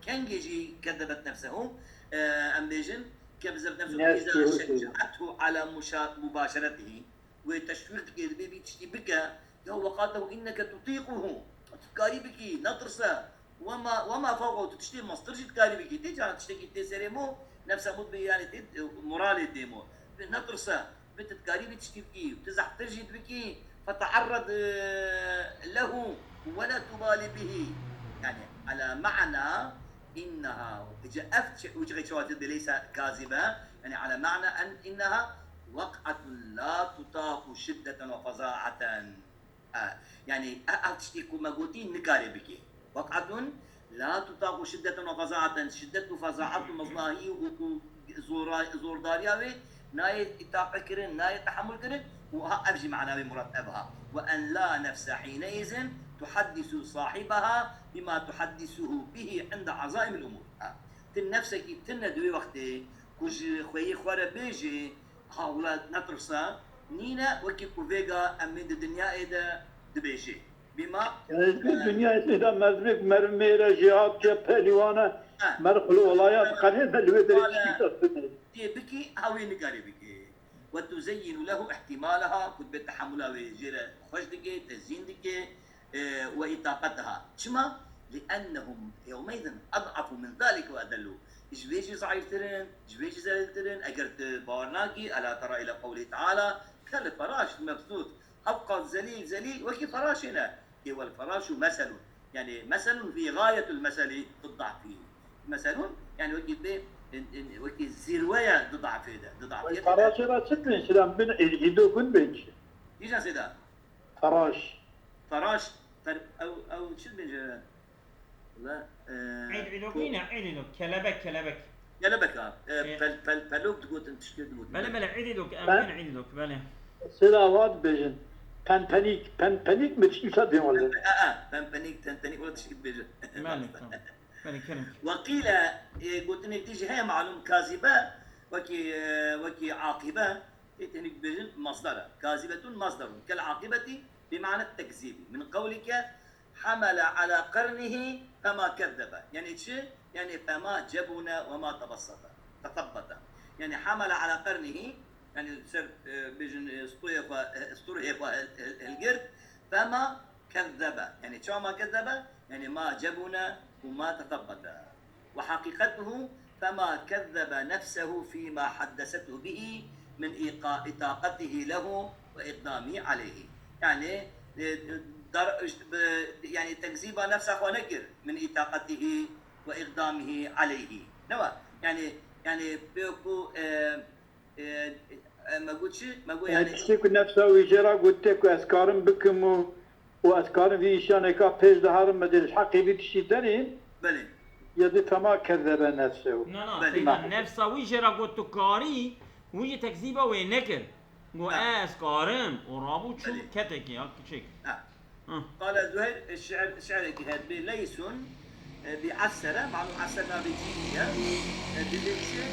kengê jî kezzebet nefsehu, e, em bêjin, kezzebet nefsehu Nefsuhu. Îza şeca'ethu ala muşa-, mubaşeretihî. Wê teşwîq dike, dibê vî tiştî bike. Ya weqat lehu inneke tutîquhu. Tu dikarî bikî, netirse. Wema, wema fewqehu, tu tiştê mestir jî dikarî bikî. Tê cara tiştekî tê serê mo, nefsa mo dibê yani tê, e, moralê tê mo. Dibê netirse, dibê tu dikarî vî tiştî bikî, tu zehftir jî dibikî. Fete'erred, e, lehu ve la tubali bihi. Yani, ala ma'na inneha. Îca ev çi-, û çi çawa dibê leysa kazibe. Yani, ala ma'na en inneha weq'atun la tutaqu şiddeten ve feza'aten. E, yani, e, ev tiştê ku me gotî nikare bike. Weq'atun la tutaqu şiddeten ve feza'aten. Şiddet û fezaat û meznahî û, û zora-, zordariya wê nayê îtaqe kirin, nayê tehemul kirin. Û ha ev jî mana wê murad ev ha. Ve en la nefse hîneîzin tuhaddisu sahibeha bima tuhaddisuhu bihi inde azaimil umur. Ha. Ti nefsekî tune di wê wextê ku ji xweyê xwe re bêjê, ha wila netirse, nîne wekî ku vêga em ê di dinyayê de dibêjê. Bîma, Yani, di dinyayê tê de merdimê ku meriv mêr e, jihad ke, pelîwan e, ha, merv xulu olaya diqenê de li wê derê Wala- tiştî dest bidê. tê bikî, ha wê nikare bikî. Ve tuzeyyinu lehu ihtimalaha, ku dibê tehemula wê jê re xweş dike, tezîn dike, e, ve îtaqeteha. Çima? Li'ennehum yewmeydin ed'afu min zalike ve edellu. Ji vê jî zeîftir in, ji vê jî zelîltir in. Eger tu bawer nakî, ela tera ila qewlî teala, kal feraş mebsût. Hevqat zelîl, zelîl, wekî feraşê ne. Ê wel feraşu meselun. Yani meselun fî gayetul meseli fid da'fi. Meselûn, yani wekî bê, in, in, wekî zîrweya di da'fê de, di da'fê de. Taraşê ra çi bên şiran bin îdokun bên çi? Dîjan sêda. Taraş. Taraş, fer, ew, ew çi dibêje? Wala, e, Îd, îdok nîne, îd, îdok. Kelebek, kelebek. Kelebek ha. E, E. pel, pel, pelok digotin, tiştê digotin. Bele, bele, îd, îdok. Em Ben- ben îd, îdok, bele. Sêda ava dibêjin. Penpenîk, penpenîk mi tiştî wisa dê wele. E, e, penpenîk, tentenîk, wala tiştî dibêje. Bele, tamam. Bele, kerem. Ve qîle, e, gotinek dî jî heye malûm kazibe, wekî, e, wekî aqibe, tê tenî dibêjin masdar e. Kazibetun masdarun. Kel aqibeti bi ma'na tekzîbî. Min qewlike hamele ala qernihi fema kezzebe. Yani çi? Yani fema cebune ve ma tebassata. Tesabbata. Yani hamele ala qernihi, yani ser, e, bêjin, e, stûyê xwe, e, stûrê xwe hil-, hil-, hilgirt. Fema kezzebe. Yani çawa ma kezzebe? Yani ma cebune ve ma tesabbata. Ve haqiqetuhu fema kezzebe nefsehu fîma haddesethu bihi min îqa-, îtaqetihi lehu ve iqdamihi aleyhi. Yani, e, dar, işte, bi, yani tekzîba nefsa xwe nekir min îtaqetihi ve iqdamihi aleyhi. Ne wa? Yani, yani pê ku, e, e, e, me got çi? Me got yani. Yani tiştê ku nefsa wî jê ra gotiye ku ez karim bikim û, û ez karim vî îşaneka pêş de herim me dê ji heqê vî tiştî derîn. Belê. Ya di fema kezzebe nefsehu. Na, na, Belê. seyda nefsa wî jê ra got tu karî, wî jî tekzîba wê nekir. Got Ha. ez karim, û rabû çû Belê. ketekî ya kiçik. Ha. Hı. Qale Zuheyr, e, şi'r, şi'rekî heye dibê leysun, e, bi asere, malûm aser navê cînî ye. E, dibê çi?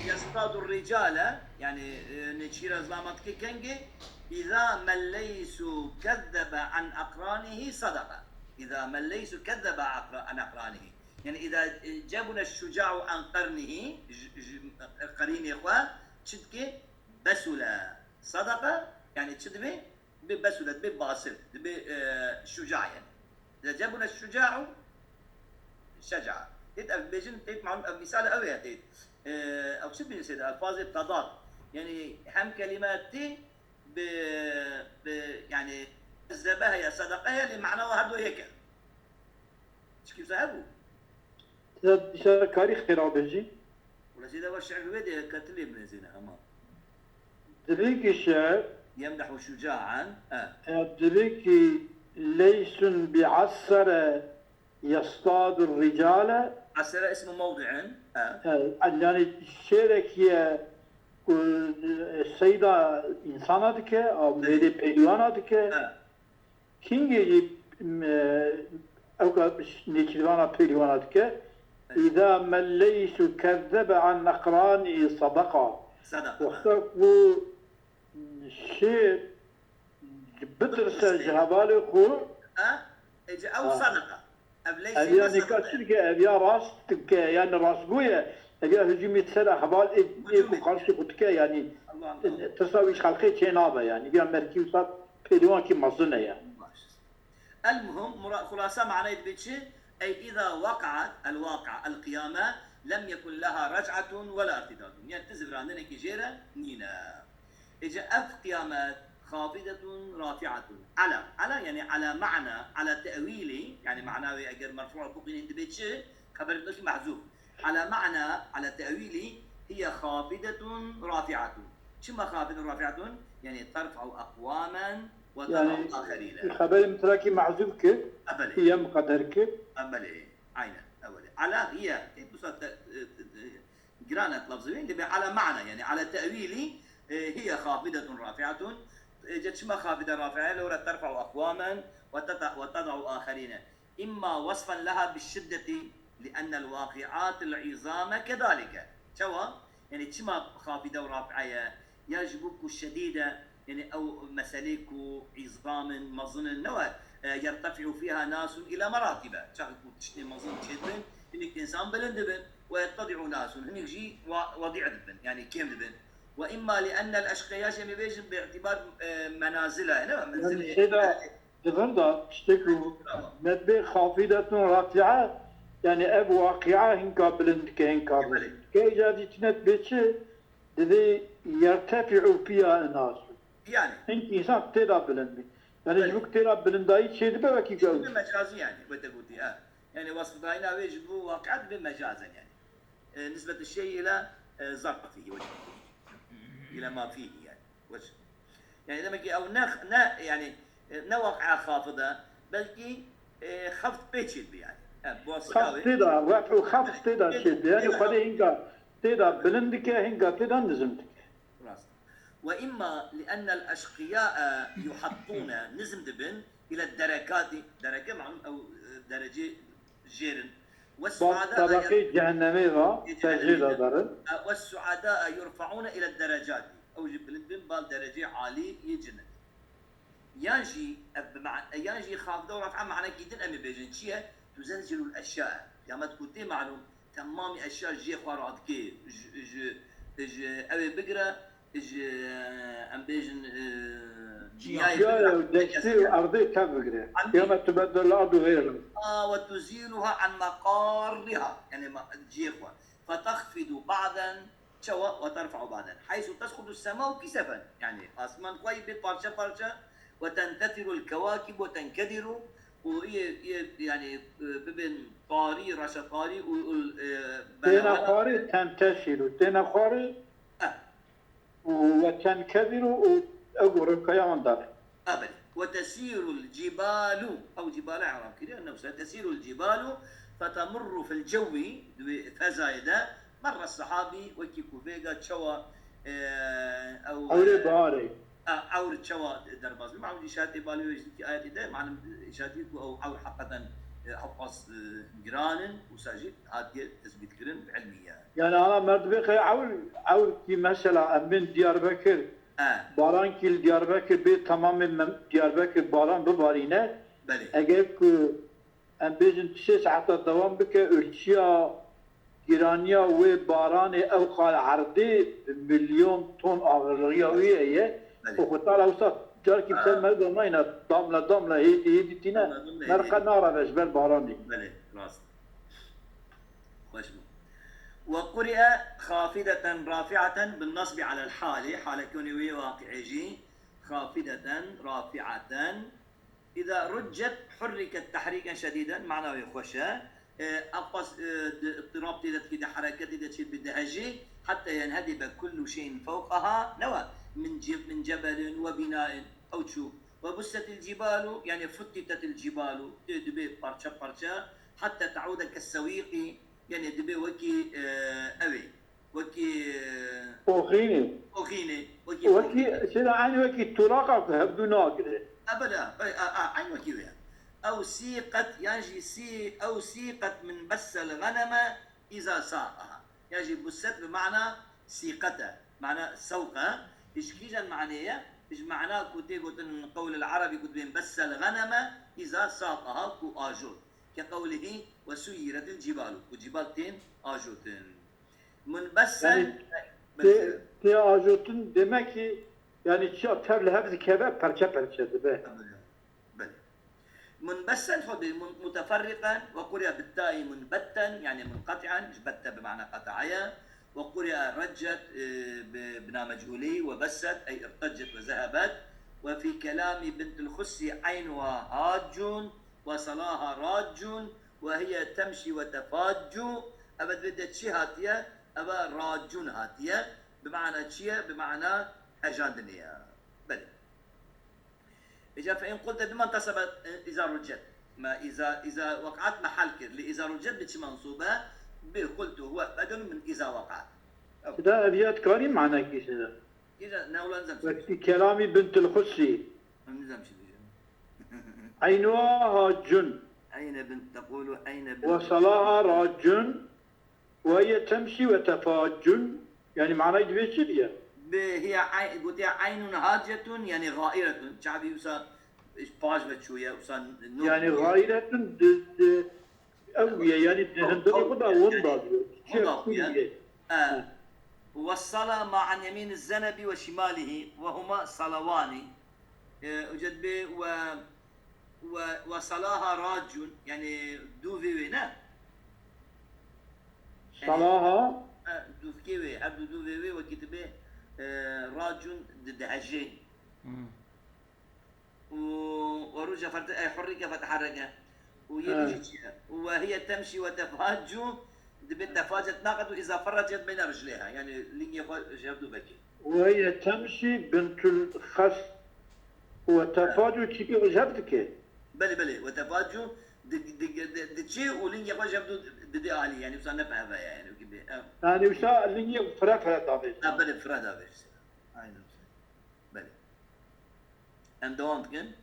Yestadu ricale, yani, e, nêçîra zilama dike kengê, îza melleysu kezzebe an aqranihi sadaka. Îza melleysu kezzebe aqra-, an aqranihi. Yani îza, e, cebune şuca'u an qernihi, j-, j-, qerînê xwe, çi dike? Besule. Sadaka, yani çi dibê? Dibê besûle, dibê basil, dibê, e, şuca yani. Îza cebune şuca'u şeca. Têt ev bêjin, têt malûm, ev mîsal ew ye, têt. E, ew çi dibêjin seyda, elfazê tedad. Yani hem kelîme tê bi, bi, yani zebe heye, sadaka heye, lê mana wa her du yek e. Çi kimse hebû? Te dişa karî xêra bêjî. Wala seyda va şi'r wê de ketilê binêzîne hema. Dibêkî şi'r, Yemdehu şuca'an. E. e, dibêkî leysun bi asere yestadu ricale. Asere ismu mewdi'in. E. E, yani şêrekî ye ku, e, seyda însana dike, a, mêrê pêlwana dike. E. Kîngê jî, e, ew ka nêçîrvana pêlwana dike. Îza melleysu kezzebe an aqranihi sadaka. Sadaka. Wexta ku şêr bitirse ji hevalê xwe, Ha? Ece ew sadaka. Ev leysi ev ya nêka çi dike, ev ya rast dike, yani rastgo ye, ev ya hicûmê ser heval ê, ê ku qarşî xwe dike, yani tirsa wî ji xelkê çê nabe, yani vîya merkî wisa pêlwankî mezin e yani. Baş. El muhim, mura-, xulasa manayê dibê çi? Ey îza waqa'at, el waqi'a, el qiyame, lem yekun leha rec'atun ve la irtidadun. Yani ti zivirandenekî jê re nîne. Ece ev qiyamet xafidetun rafi'atun. Ala, ala yani ala ma'na, ala te'wili, yani mana wê eger merfu' biqînin dibê çi? Xeberê wekî mehzûf. Ala ma'na, ala te'wili, hiye xafidetun rafi'atun. Çima xafidetun rafi'atun? Yani terfa'u aqwamen ve Yani, teda'u aherine. Xeberê min tirakî mehzûf kir, Ebelê. hiye miqeder kir. Ebelê. Aynen. Ebelê. Ala hiye. Ê, bu saat te, e, e, e, giran et lafzı wê. Dibê ala ma'na, yani ala te'wili, e, hiye xafidetun rafi'atun. E, ce çima xafide rafi'e? Lewra terfa'u aqwamen ve teta-, ve teda'u aherine. İmma wasfan leha bi şiddeti, li ennel waqi'atil izame kedalike. Çawa? Yani çima xafide û rafi'e ye? Ya ji bo ku şedîd e, yani ew meselê ku îzam in, mezin in, ne we, e, yertefi'u fiha nasun ila meratibe. Çaxê ku tiştê mezin çêdibin, hinek însan bilind dibin. Ve yettedi'u nasun, hinek jî wa-, wedî dibin, yani kêm dibin. Ve imma li ennel eşqiya, ya jî em ê bêjin bi îtibar, e, menazila, ne we, Yani menzilê. Seyda, di vir de tiştê ku Bravo. me dibê xafidetun rafi'e, yani ev waqi'a hinka bilind dike, hinka bilind dike. Îca dîtine dibê çi? Dibê yertefi'u fiha nasun. Yani. Hinek însan tê de bilind bî. Yani Evet. ji bo ku tê de bilindayî çêdibe wekî ku ew. Mecazî yani, wê te gotî, ha. Yani wesfdayîna wê ji bo waqi'a dibe mecazen yani. E, nisbet şeyî ila, e, zarfî, wecih. Ila ma fîhî yani. Wecih. Yani demek ki ew ne, ne, yani, e, ne waqi'a xafid e, belkî, e, xafd pê çêdibe yani. Yani, bu aslında Xafd tê de, ref û xafd tê de çêdibe. Yani Xwedê hinga tê de bilind dike, hinga tê de nizm dike. Rast. Ve imma li'ennel eşqiyae yuhattûne, nizm dibin, ile derekati, dereke malum ew, e, derecê jêrin. Ve Bal suada tabaqê cehennemê va, te jê de derin. Ve suada yurfaûne ile derecati. Ew jî bilind bin bal derecê alî yê cennet. Yan jî, ev bi ma-, yan jî xafde û raf'a manekî din em ê bêjin. Çi ye? Tuzelzilul eşya. Qiyamet ku tê malum, temamî eşya jê xwe radikê, ji, ji, ji ew ê bigire, ji, em bêjin, e, dinyayê Ya, bigire. Ya, destê û erdê tev bigire. Amîn. Qiyamet tubeddel ard û xeyr. A, ve tuzîluha an meqarriha. Yani ma-, cihê xwe. Fetexfidu ba'den Çawa? Ve terfa'u ba'den. Heysu tesqutu sema'u kisefen. Yani asman xwe yî bê parçe parçe, ve tentefiru el kewakib ve tenkediru, û yê, yê, yani, e, bibin tarî, reşa tarî û, û, e, Têne xwarê, tenteşiru. Têne xwarê Eh. û ve tenkediru û ew gorokaya wan dane. A belê. Ve tesîrul cibalu. Ew cibala i'rab kiriye. Nefse tesîrul cibalu fetemurru fil cewwi, di wê fezayê de, merra sehabî, wekî ku vêga çawa, e, ew, Ewrê e, biharê. A, ewr çawa derbas bî. Malum îşaretê balê wê ji dikî ayetê de, malum îşaretî ku ew ewr heqeten, e, hewqas, e, giran in, wisa jî hatiye tesbîtkirin bi ilmî ye. Yani ana merdimê qey ewr, ewr kî mesela em bên Diyarbekir, He. Baran kî li Diyarbekir bê, temamê mem-, Diyarbekir baran bibarîne. Belê. Eger ku em bêjin sê saeta dewam bike, ölçüya giraniya wê baranê ew qal erdê bi milyon ton ağırlığı ya wê ye. Belê. O xwe tala wisa carkî Ha. ser meriv de nayne, damla damla hêdî hêdî tîne, Damla damla hêdî. Merqe nareve ji ber baranê. Belê, rast. Xweş bû. Ve quri'e xafideten rafi'aten bin nasbi alel hali, hale konê wê waqi'ê jî xafideten rafi'aten. Îza ruccet hurriket tehrîken şedîden, mana wê xweş e. E, eqas, e, di îttirab tê de dikî, di hereketê de çê bi dihejê, heta yenhedibe kullu şeyin fewqeha, ne wa min ce-, min cebelin ve binain, ew çû. Ve bussetil cibalu, yani futtitetil cibalu, tê dibê parçe parçe, heta teude kessewîqî, yani dibê wekî, e, ew ê. Wekî, e, Oxînê. Oxînê. Wekî Wekî, oxînê. Sêda eynî wekî turaqa ku hevdû nagire. E, bele, e, e, e, eyn wekî wê ye. Ew sîqet, yan jî sî-, ew sîqet min bessel ghaneme îza saqaha. Yan jî busset bi mana sîqet e. Mana sewq e. Ji kîjan manê ye? Ji mana ku tê gotin qewlil erebî ku dibên bessel ghaneme îza saqaha ku ajot. Ke qewlihî ve suyiretil cibalu. Ku cibal tên ajotin. Munbessen. Yani, tê, tê ajotin demek ki, yani, çiya tev li hev dikeve, perçe perçe dibe. Belê. Munbessen, xwe bê mun-, muteferriqen ve quriya bittayî munbetten, yani munqati'en, ji bette bi mana qata'a ye. Ve quriya reccet, e, bi, bina mec'ulî ve besset, ey irteccet ve zehabet. Ve fî kelamî bintil Xusî eynuha haccun ve salaha raccun. Ve hiye temşî ve tefaccu, eve di vê de çi hatiye? Eve racun hatiye. Bi mana çi ye? Bi mana hejandinê ye. Belê. Îca fe in qulte bima ntasebet, e, îza ruccet. Me îza, îza weqat mehal kir. Lê îza ruccet bi çi mensûb e? Bi qultu huwe bedel min îza weqat. Ew. Sida ev ya dikarî manekî sida? Îca ne wila nizam çi. Wekî kelamî bintil Xusî. Em nizam çi dibêjin. Eynuha haccun. Eyne bin, tekulu eyne bin. Ve salaha raccun. Ve hiye temşî ve tefaccun. Yani manayê divê çi diye? Bi hiye ay-, gotiye eynun haccetun, yani gairetun. Çavî wisa paj ve çûye, wisa nû Yani bûye. Gairetun di, di, Ew ye, yani di hundirê xwe de winda dibe. Çiye, winda dibe. Kul ye. E. He. Ve sala ma an yemîni zenebi ve şimalihi ve huma salawanî. E, uca dibe ve, ve, ve salaha racun, yani dûvê wê ne? Yani, salaha? E, dûvkê wê, her du dûvê wê wekî dibe, e, racun di, dihejê. Hmm. û, û roja ferte-, ey hurrike feteherreke. û yê din jî çi ye? Û we hiye temşî we tefaccu, dibê tefacet naqet û iza ferrecet beyne rijlêha. Yani lingê xwe ji hevdû vekê. وهي تمشي بنت الخس وتفاجو çîkî xwe ji hev dike. Belê, belê. We tefaccu di- di- di- diçê û lingê xwe ji hevdû didê alî. Yani wisa ne bi heve ye. Yani wekî bê. Em. Yani wisa lingê fire fire davêjin. Ha, belê, fire davêjin. Aynen. Belê. Em dewam dikin.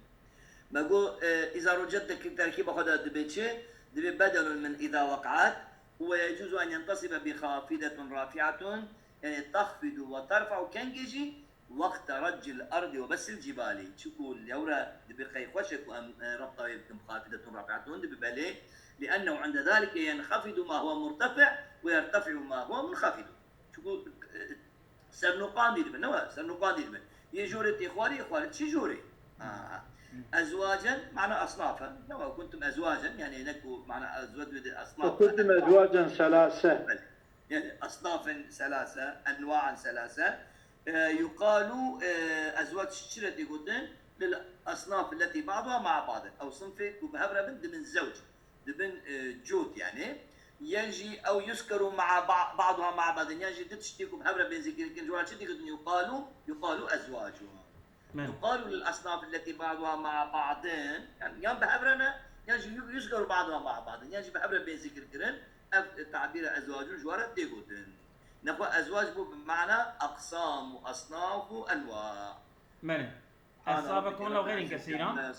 Me got, e, îza rocet terkîba xwe de dibê çi? Dibê bedelun min îza weqat û we yecuzu en yentesibe bi xafidetun rafi'atun, yani texfidu ve terfa'u kengê jî wexte reccil erdi ve besil cibali. Çiku lewre dibê qey xweş e ku em, e, rebta wê bikin bi xafidetun rafi'atun dibê belê. Li'ennehu inde zalike yenxefidu ma huve murtefi' ve yertefi'u ma huve munxefidu. Çiku, e, Sernoqandî dibin, ne we? Sernoqandî dibin. Yê jorê tê xwarê, yê xwarê çi jorê? Ha. Ezwacen, mana asnaf e. Ne we? Kuntum ezwacen, yani ne ku mana ezwec ve de asnaf. Kuntum ezwacen selase. Yani asnafen selase, enwa'en selase. E, yuqalu, e, ezwac çi re tê gotin? Lil asnaf leti ba'duha ma'a ba'din. Ew sinfê ku bi hev re bin dibin zewc. Dibin, e, cot yani. Yen jî ew yuzkeru ma'a ba-, ba'duha ma'a ba'din. Yan jî di tiştê ku bi hev re bên zikirkirin, ji wan çi digotin? Yuqalu, yuqalu ezwacu. Yuqalu lil asnaf leti ba'duha ma'a ba'din. Yani yan bi hev re ne, yan jî yu-, yuzkeru ba'duha ma'a ba'din. Yan jî bi hev re bên zikirkirin. Ev, e, tabîra ezwacu ji wan re tê gotin. Nexwe ezwac bû bi mana aqsam û asnaf û enwa. Belê. Eshabe kona ve xeyrî kesîra.